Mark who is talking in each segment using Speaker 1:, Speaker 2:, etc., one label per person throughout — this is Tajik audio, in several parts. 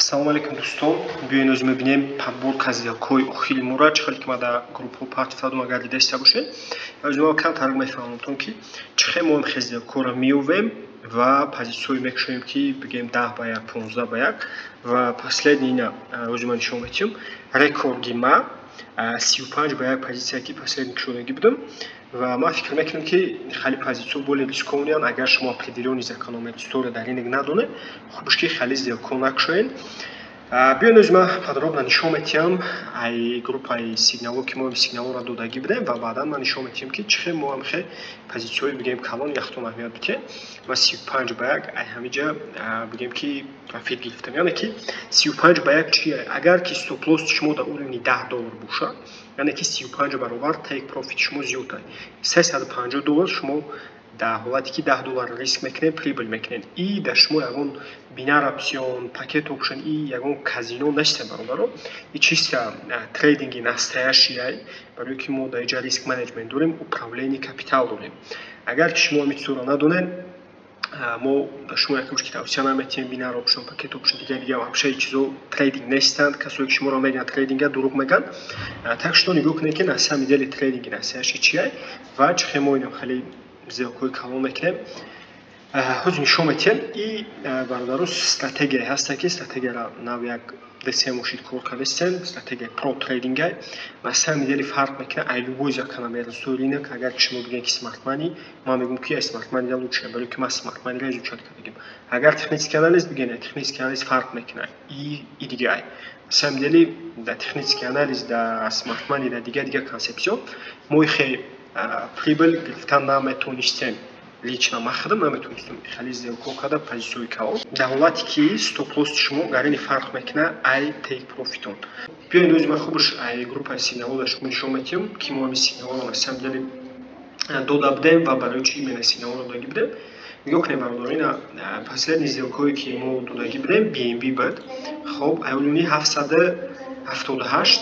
Speaker 1: Ассалому алайкум, дӯстон. Биёед, ҳозир мебинем подборка сделкаҳои охири моро, чӣ хеле ки ман дар группҳо партофтадум, агар дидаиста бошед. Ҳозир мо камтар мефаҳмонам, ки чӣ хел мо ин хел сделкаҳоро меёвем ва позитсияҳое мекушоем, ки бигем 10 ба 1, 15 ба 1. Ва последний ина ҳозир ман нишон медиҳам. Рекорди ма 35 ба 1 позитсия, ки последний кушодагӣ будам, ва ман фикр мекунам, ки хеле позитсияҳо более рискованныянд. Агар шумо определённый закономерностьҳоро дар рынок надонед, хубш ки хеле сделкаҳо накушоед. Биёед, ҳозир ман подробно нишон медиҳам ай группаи сигналҳо, ки мо сигналҳоро додагӣ будем, ва баъдан ман нишон медиҳам, ки чӣ хел мо ҳам хел позитсияҳои, бигем, калон яхтон аҳамият бидиҳем. Ва 35 ба 1 ай ҳамиҷа, бигем, ки профит гирифтем. Яъне ки 35 ба 1 чие? Агар ки стоп-лосс шумо дар уровни 10 доллар бошад, яъне ки 35 баробар take profit шумо зиёд аст, 350 доллар. Шумо дар ҳолате ки 10 доллар риск мекунед, прибыль мекунед. И дар шумо ягон бинар опцион, пакет опшн и ягон казино нестем, бародаро. И чисто трейдинги настоящий, барое ки мо дар инҷа риск менеҷмент дорем, управление капитал дорем. Агар ки шумо ҳамин чизҳоро надонед, мо ба шумо якумш ки тавсия наметиҳем бинар опшн, пакет опшн, дигар дигар. Вообще чизо трейдинг нестанд. Касое ки шуморо мегӯянд трейдинга, дурӯғ мегӯянд. Так что нигоҳ кунед, ки на самом деле трейдинги настоящий чия ва чӣ хел мо инам хеле сделкаҳои калон мекунем. Ҳозир нишон медиҳем. И, бародаро, стратегияе ҳаста, ки стратегияро нав як 2-3 моҳ шид кор кардастем. Стратегияи про трейдинга на самом деле фарқ мекунад ай любой закономерностьҳои рынок. Агар ки шумо бигӯед, ки смарт мани, ман мегӯям, ки смарт мани лучше, барое ки ман смарт маниро изучать кардагим. Агар технический анализ бигӯед, технический анализ фарқ мекунад и дига. На самом деле дар технический анализ, дар смарт мани, дар дигар дигар концепсиё мо хеле прибыль гирифтан наметонистем. Лично ман худам наметонистам хеле сделкаҳо карда, позитсияҳои калон, дар ҳолате ки стоп-лосси шумо гарини фарқ мекунад ай take профитон. Биёед, ҳозир ман хубаш ай группаи сигналҳо дар шумо нишон медиҳам, ки мо ҳамин сигналҳоро на самом деле дода будем ва барои чӣ именно сигналҳоро додагӣ будем. Нигоҳ кунед, бародаро, ина последний сделкаҳое, ки мо додагӣ будем, BNB буд. Хоб, аюлуни 778,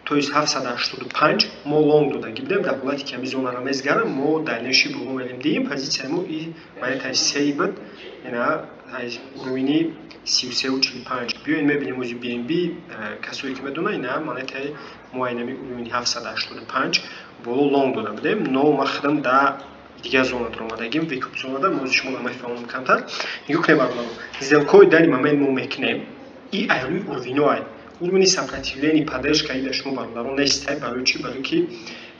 Speaker 1: то есть 785 мо лонг додагӣ будем. Дар ҳолате ки ҳамин зонаро мезгарам, мо дальнейший боло мерем. Дидем, позитсияи мо и монетаи сей буд, ина уровени 33,45. Биёед, мебинем ози BNB. Касое ки медонад, ина монетаи мо айнами уровени 785 боло лонг дода будем, но ман худам дар дигар зона даромадагим, выкуп зонада. Мози шумо намефаҳмонам камтар. Нигоҳ кунед, бародаро, сделкаҳои дар ин момент мо мекунем и ай рӯи уровенҳоай, уровени сопротивление, поддержка и дар шумо, бародарон, нестай. Барои чӣ? Барои ки,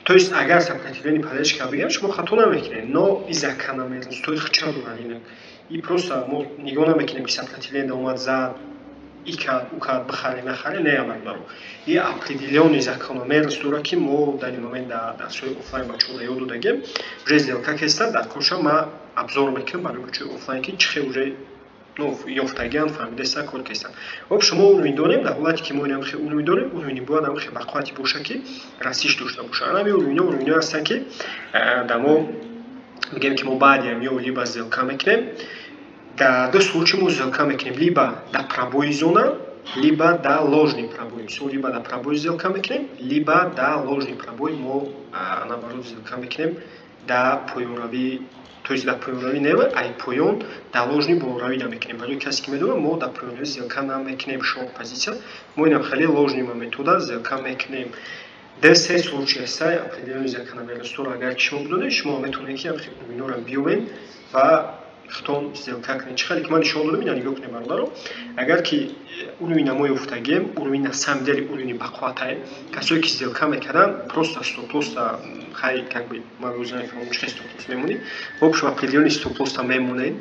Speaker 1: то есть, агар сопротивление, поддержка бигӯям, шумо хато намекунед, но и закономерностҳои хича дорад инак. И просто мо нигоҳ намекунем, ки сопротивление омад, зад, и кард, ӯ кард, бихарем, нахарем. Не, бародаро, и определённый закономерность дорад, ки мо дар ин момент дар дарсҳои офлайн бачаҳоро ёд додагем. Уже сделка кеста дар корша ма обзор мекунам барои бачаҳои офлайн, ки чӣ хел уже, ну, ёфтагиан, фаҳмидаста, кор кестанд. Хоб, шумо уровень дорем. Дар ҳолате ки мо инам хел уровень дорем, уровени бояд ам хел бақуввате боша, ки расиш дошта боша. Анами уровенҳо уровенҳо ҳастанд, ки дар мо мегӯем, ки мо баъдиам ё либо сделка мекунем. Дар ду случай мо сделка мекунем: либо дар пробои зона, либо дар ложный пробой. Мисол, либо дар пробой сделка мекунем, либо дар ложный пробой мо, наоборот, сделка мекунем дар поёнравӣ, то есть дар поёнравӣ не, ай поён дар ложный болоравӣ намекунем. Барои касе ки медонад, мо дар поёнравӣ сделка намекунем, шорт позитсия. Мо инам хеле ложный моментода сделка мекунем. Дар се случай ҳастай. Определённый закономерностьҳоро агар ки шумо бидонед, шумо метавонед, ки уровенҳоро биёбед ва худтон сделка кунед. Чӣ хеле ки ман нишон додам, ина нигоҳ кунед, бародаро. Агар ки уровень мо ёфтагем, уровень на самом деле уровени бақувватае. Касое ки сделка мекарданд, просто стоп-лосса, хай, как бы ман рӯз намефаҳмам, чӣ хел стоп-лосс мемонед. В общем, определённый стоп-лосса мемонед.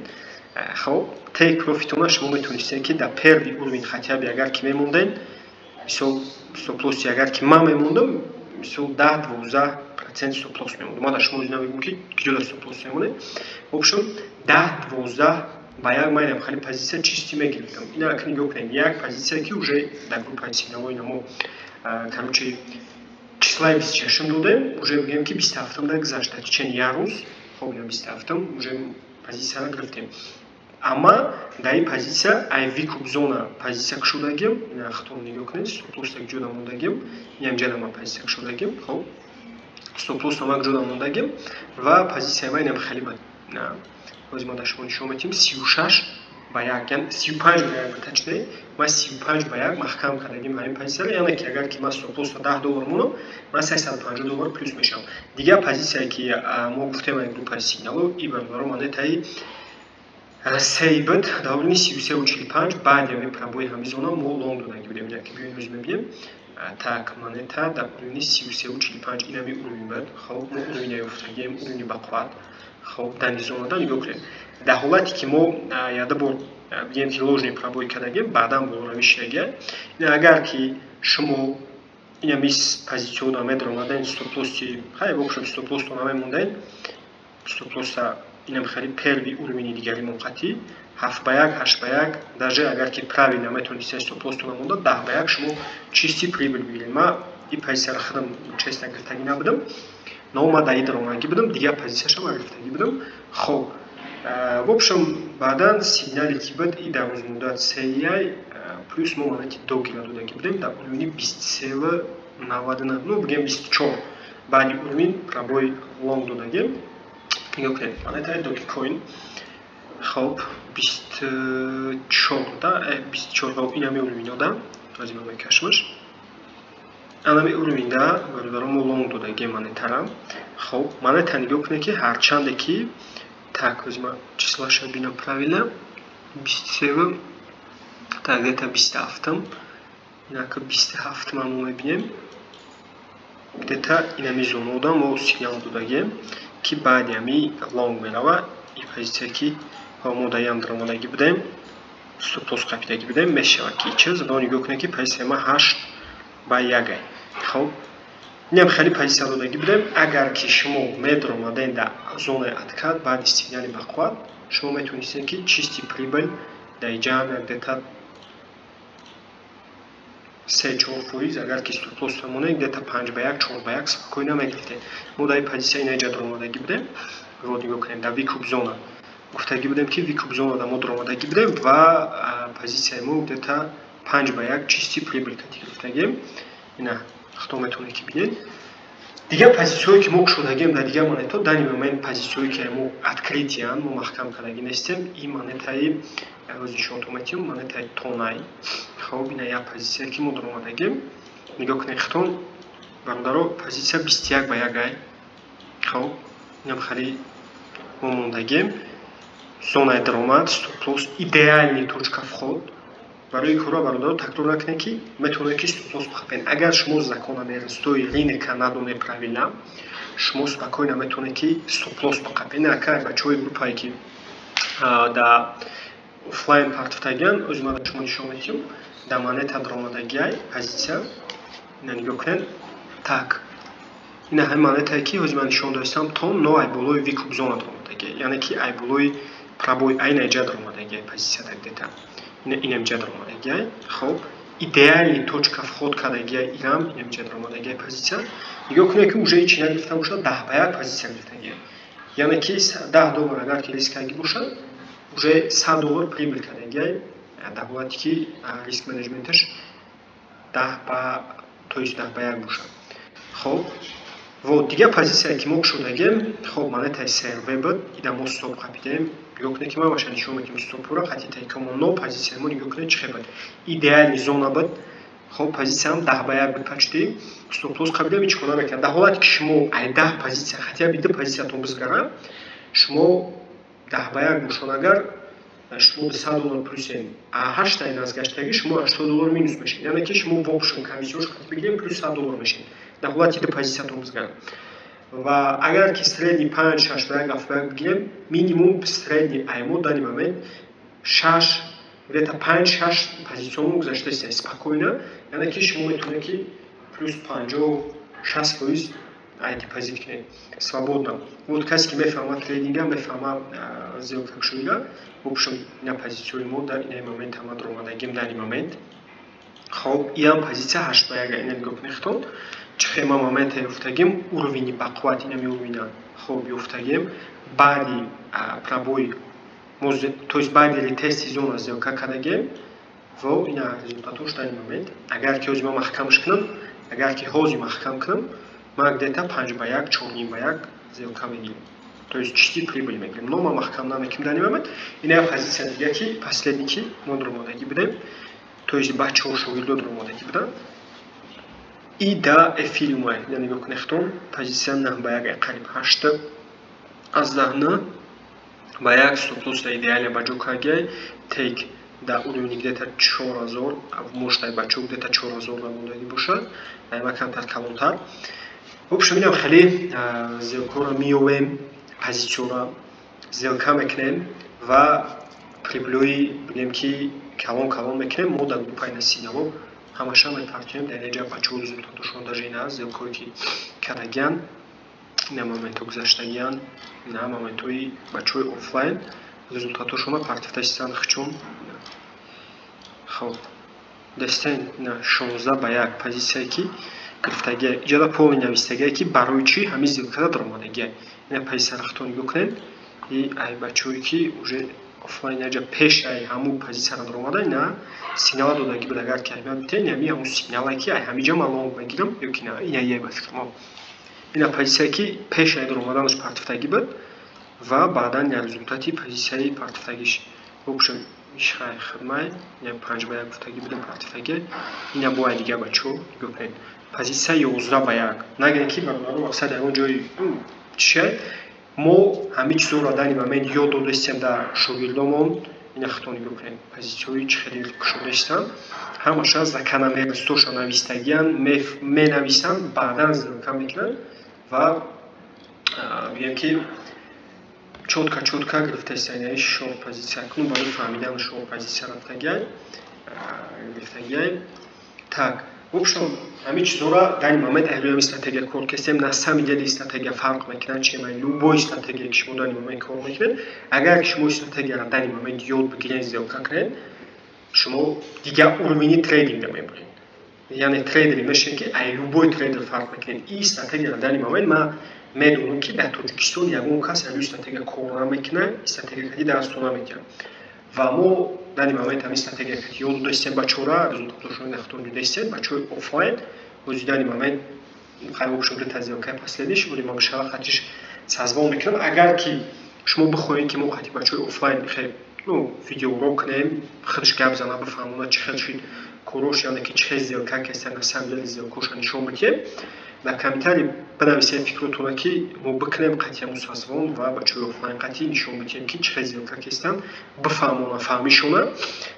Speaker 1: Хоб, take профитона шумо метавонистед, ки дар первый уровень хотя бы агар ки мемондед, мисол, стоп-лосси агар ки ман мемондам, мисол, 10-12% стоп-лосс мемондам. Ман дар шумо намегӯям, ки киҷо дар стоп-лосс мемонед. В общем, 10-12 ба 1 ман инам хеле позитсия чистӣ мегирифтам. Ина акн нигоҳ кунед, як позитсия, ки уже дар группаи сигналҳои намо, короче, числаи 26-ум додем, уже бигӯем, ки 27-ум да гузашт, дар течение як рӯз. Хоб, ина 27-ум уже позитсияро гирифтем. Амма дар ин позитсия ай выкуп зона позитсия кушодагим. Ина худтон нигоҳ кунед, стоп-лосс ҷода мондагим. Инам ҷада ман позитсия кушодагим. Хоб, стоп-лосс ман ҷода мондагим ва позитсияи ман инам хеле бад. Ҳозир ман дар шумо нишон медиҳам: 36. ба як, яъне 35 ба 1, точнее, ман 35 ба 1 маҳкам кардагим ҳамин позитсияро. Яъне ки агар ки ман стоп-лосса 10 доллар монам, ман 350 доллар плюс мешавам. Дигар позитсияе, ки мо гуфтем, ай группаи сигналу и бародаро, монетаи сей буд дар уровни 33,45. Баъди ҳамин пробои ҳамин зона мо лонг додагӣ будем. Ки биёем, рӯз мебинем. Так, монета дар уровни 33,45, ин ҳамин уровень буд. Хоб, мо уровень ёфтагием, уровни бақувват. Хоб, дар зонада нигоҳ кунед, дар ҳолате ки мо яда бор бигем, ки ложный пробой кардагем, баъдан болоравӣ шидагия. Агар ки шумо инами позитсиона медаромаден, стоп-лосси хай бошад, стоп-лоссто намемонден, стоп-лосса инам хеле первый уровени дигари моқатӣ 7 ба 1, 8 ба 1, даже агар ки правильно метавонистед стоп-лоссто намонда, 10 ба 1 шумо чистый прибыль бигиред. Ман ин позитсияро худам честно гирифтагӣ набудам, но ман дар ин даромадагӣ будам, дигар позитсияшам гирифтагӣ будам. Хоб, в общем, баъдан сигнале ки буд и дар рӯзмуддат сеяй плюс мо монети догира додагӣ будем дар уровени 23,99, ну, бигем, 24. Баъди уровень пробой лонг додагем. Нигоҳ кунед, монетаи Догикоин. Хоб, 24 да, 24, инами уровень ода азима мекашмаш, анами уровеньда, бародаро, мо лонг додагем монетара. Хоб, монета, нигоҳ кунед, ки ҳарчанде ки, так, озима числаша бинам правильно, 23, так, где-то 27-м, инака 27-ма мо мебинем, где-то инами зонаода мо сигнал додагем, ки баъди ҳами лонг мерава. Ин позитсия, ки мо даям даромадагӣ будем, стоп-лосс қапидагӣ будем, мешавад ки чиз. Но нигоҳ кунед, ки позитсияи ма 8 ба 1 ай. Хоб, инам хеле позитсия додагӣ будем. Агар ки шумо медаромаден дар зонаи откат баъди сигнали бақувват, шумо метавонистед, ки чистый прибыль дар иҷа где-то 3-4%, агар ки стоп-лосс монед, где-то 5 ба 1, 4 ба 1 спокойно мегирифтед. Мо дар ин позитсия ина иҷа даромадагӣ будем. Вот, нигоҳ кунем, дар выкуп зона гуфтагӣ будем, ки выкуп зона мо даромадагӣ будем ва позитсияи мо где-то 5 ба 1 чистый прибыль кати гирифтагем. Ина хато метавонед, ки бинед. Дигар позитсияҳое, ки мо кушодагем дар дигар монетҳо, данный момент позитсияҳое, ки мо открытиянд, мо маҳкам кардагӣ нестем. Ин монетаи рӯзи нишонтон метиҳем, монетаи тонай. Хоб, ина як позитсия, ки мо даромадагем. Нигоҳ кунед хитон, бародаро, позитсия 21 ба 1 ай. Хоб, инам хеле мо мондагем зонаи даромад, стоп-лосс, идеальный точка вход. Барои кора, бародаро, такрор накунед, ки метавонед, ки стоп-лосс бихапед. Агар шумо закономерностҳои рынка надонед правильно, шумо спокойно метавонед, ки стоп-лосс бихапед. Ака бачаҳои группае, ки дар офлайн партофтагиан, ози ман шумо нишон медиҳам. Дар монета даромадагиай позитсия, ина нигоҳ кунед. Так, ина ҳамин монетае, ки ҳози ман нишон додистам, тон, но ай болои выкуп зона даромадагиай, яъне ки ай болои пробой айна иҷа даромадагиай позитсия, где-то инам иҷа даромадагиай. Хоб, идеальный точка вход кардагиай, инам иҷа даромадагиай позитсия. Нигоҳ кунед, ки уже ичи нагирифта бошад, 10 ба 1 позитсия гирифтагиай, яъне ки 10 доллар агар ки риск кардагӣ бошад, уже 100 доллар прибыль кардагиай, дар ҳолате ки риск менеҷменташ даҳ ба, то есть 10 ба 1 бошад. Хоб, вот дигар позитсияе, ки мо кушодагем. Хоб, монетаи CRV буд, ида мо стоп қапидаем. Нигоҳ кунед, ки ман ваша нишон медиҳам стопҳоро хати тайкомо. Но позитсияи мо, нигоҳ кунед, чӣ хел буд, идеальный зона буд. Хоб, позитсиям 10 ба 1 буд почти, стоп-лосс қапидаем, ҳеҷ кор намекунад. Дар ҳолате ки шумо ай 10 позитсия хотя бы ду позитсиятон бизгара, шумо 10 ба 1 бошон, агар шумо 100 доллар плюсем, а ҳаштаи назгаштагӣ шумо 80 доллар минус мешед, яъне ки шумо в общем комиссияш бигирем, плюс 100 доллар мешед дар ҳолати ду позитсиятон бизгарад. Ва агар ки средний панҷ, 6 ба 1, 7 ба 1 бигирем, минимум средний аймо данный момент шаш, где-то панҷ, шаш позитсионо гузаштаист спокойно, яъне ки шумо метавонед, ки плюс 50-60% ай депозит кунед свободно. Вот, касе ки мефаҳмад трейдинга, мефаҳмад сделкакшоига. В общем, ина позитсияи мо дар инаи момент ҳама даромадагим данный момент. Хоб, иам позитсия 8 ба 1. Ина нигоҳ кунед хитон, чӣ хел моменте ёфтагим, уровени бақувват, инами уровена. Хоб, ёфтагим баъди пробой, то есть баъди ретести зона сделка кардагем. Во, ина результатош данный момент. Агар ки ҳози ман маҳкамш кунам, агар ки ҳози маҳкам кунам, ман где-то 5 ба 1, 4,5 ба 1 сделка мегирам. То есть чисти прибыль мегирем. Но ма маҳкам намекунем дар момент. Ина позиция дига, ки последний, ки мо дуромадагӣ будем. То есть бачаҳо, шогирдо дуромадагӣ буданд. И да эфириума, ина нигоҳ кунед худтон, позиция 9 ба 1, қариб 8,9 ба 1, стоп-лосс идеально ба ҷо кардагиай, тейк да уровни где-то 4000, может, ай бачаҳо где-то 4000 намондагӣ бошад, айма камтар калонтар. В общем, инам хеле сделкаро меёвем, позитсияро сделка мекунем ва прибыль ои, бигем, ки калон калон мекунем. Мо дар группаи насинаво ҳамаша мепартоем. Дар инҷа бачаҳо результатошон даже ина сделкое ки кардагиян, ина моментҳо гузаштагиян, ина моментҳои бачаҳои офлайн результатошонро партифтасистанд хчун. Хоб, дастен, ина 16 ба 1 позитсияе ки гирифтагия, иҷода полный навистагие, ки барои чӣ ҳамин сделкада даромадагия. Ина позитсияро худтон нигоҳ кунед. И ай бачаҳое ки уже офлайн аҷа пеш ай ҳамун позитсияро даромада, ина сигнала додагӣ буд. Агар ки аҳамият битед, ин ҳамин ҳамун сигнале ки ай ҳамиҷа ман лонг мегирам ё ки на, ина е ба фикрам, ина позитсияе ки пеш ай даромаданаш партифтагӣ буд ва баъдан ина результати позитсияи партифтагиш. В общем, ишхай хидмай, ина 5 ба 1 гуфтагӣ будем, партифтагӣ. Ина бо ай дига бачаҳо нигоҳ кунед, позитсия 11 ба 1. Нагӯед, ки бародаро, мақсад ягон ҷои чише. Мо ҳамин чизҳоро дар момент ёд додастем дар шогирдомон. Ина худтон нигоҳ кунед, позитсияҳои чӣ хеле кушодастанд, ҳамаша закономерностьоша навистагиян, менависанд, баъдан сделка мекунанд ва бигем, ки чётко, чётко гирифтаистанд. Яъне шор позитсия кунун барои фаҳмидан шор позитсия рафтагиай, гирифтагиай. Так, в общем, ҳамин чизҳоро дар ин момент ҳамин стратегия кор кардем. На самом деле стратегия фарқ мекунад, чем любой стратегия, ки шумо дар ин момент кор мекунед. Агар шумо стратегияро дар ин момент ёд бигиред, сделка кунед, шумо дигар уровени трейдинга мебуред, яъне трейдере мешавед, ки ай любой трейдер фарқ мекунед. Ин стратегияро дар ин момент ман медонам, ки дар Тоҷикистон ягон кас ҳамин стратегия кор намекунад, стратегия кади дарсто намедиҳад. Ва мо дар ин момент ҳамин стратегия ёд додастем бачаҳора, результатошон худтон дидастед. Бачаҳои офлайн ҳозир дар ин момент хайр шогирд сделкаи последниш оли ма бишава хатиш созвон мекунам. Агар ки шумо бихоҳед, ки мо хати бачаҳои офлайн хел, ну, видеоурок кунем, худш гап зана, бифаҳмонад, чӣ хел шид корош, яъне ки чӣ хел сделка кастан, на самом деле сделкоша нишон бидиҳем, дар комментарий бинависед фикротонро, ки мо бикунем қатъи ҳамун созвон ва бачаҳои офлайн қатъи нишон бидиҳем, ки чӣ хел сделка кастан, бифаҳмона фаҳмишона.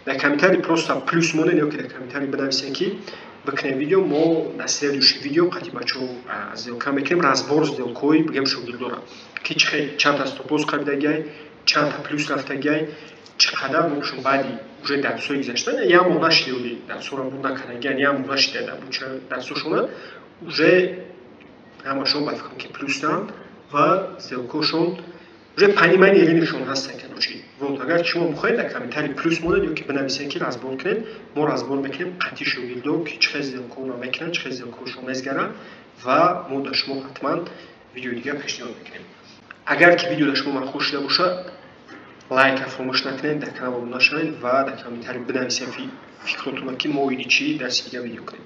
Speaker 1: Дар комментарий просто плюс монед ё ки дар комментарий бинависед, ки бикунем видео. Мо дар следующий видео қатъи бачаҳо сделка мекунем, разбор сделкаҳои, бигем, шогирдора, ки чӣ хел, чандта стоп-лосс қабидагиай, чандта плюс рафтагиай, чӣ қадар. В общем, баъди уже дарсҳои гузаштан, як моҳ нашиди, дарсҳоро буд накардагиан, як моҳ нашида дарсҳошона, уже ҳамашон ба фикрам, ки плюсанд ва сделкаҳошон уже понимание рынокшон ҳастанд. Короче, вот, агар шумо бихоҳед, дар комментарий плюс монед ё ки бинависед, ки разбор кунед, мо разбор мекунем қатъи шогирдо, ки чӣ хел сделкаҳоро мекунанд, чӣ хел сделкаҳошон мезгаранд, ва мо дар шумо ҳатман видеои дигар пешниҳод мекунем. Агар ки видео дар шумо маъқул шуда бошад, лайка фаромӯш накунед, дар канал обуна шавед ва дар комментарий бинависед фикротонро, ки мо оиди чӣ дарси дигар видео кунем.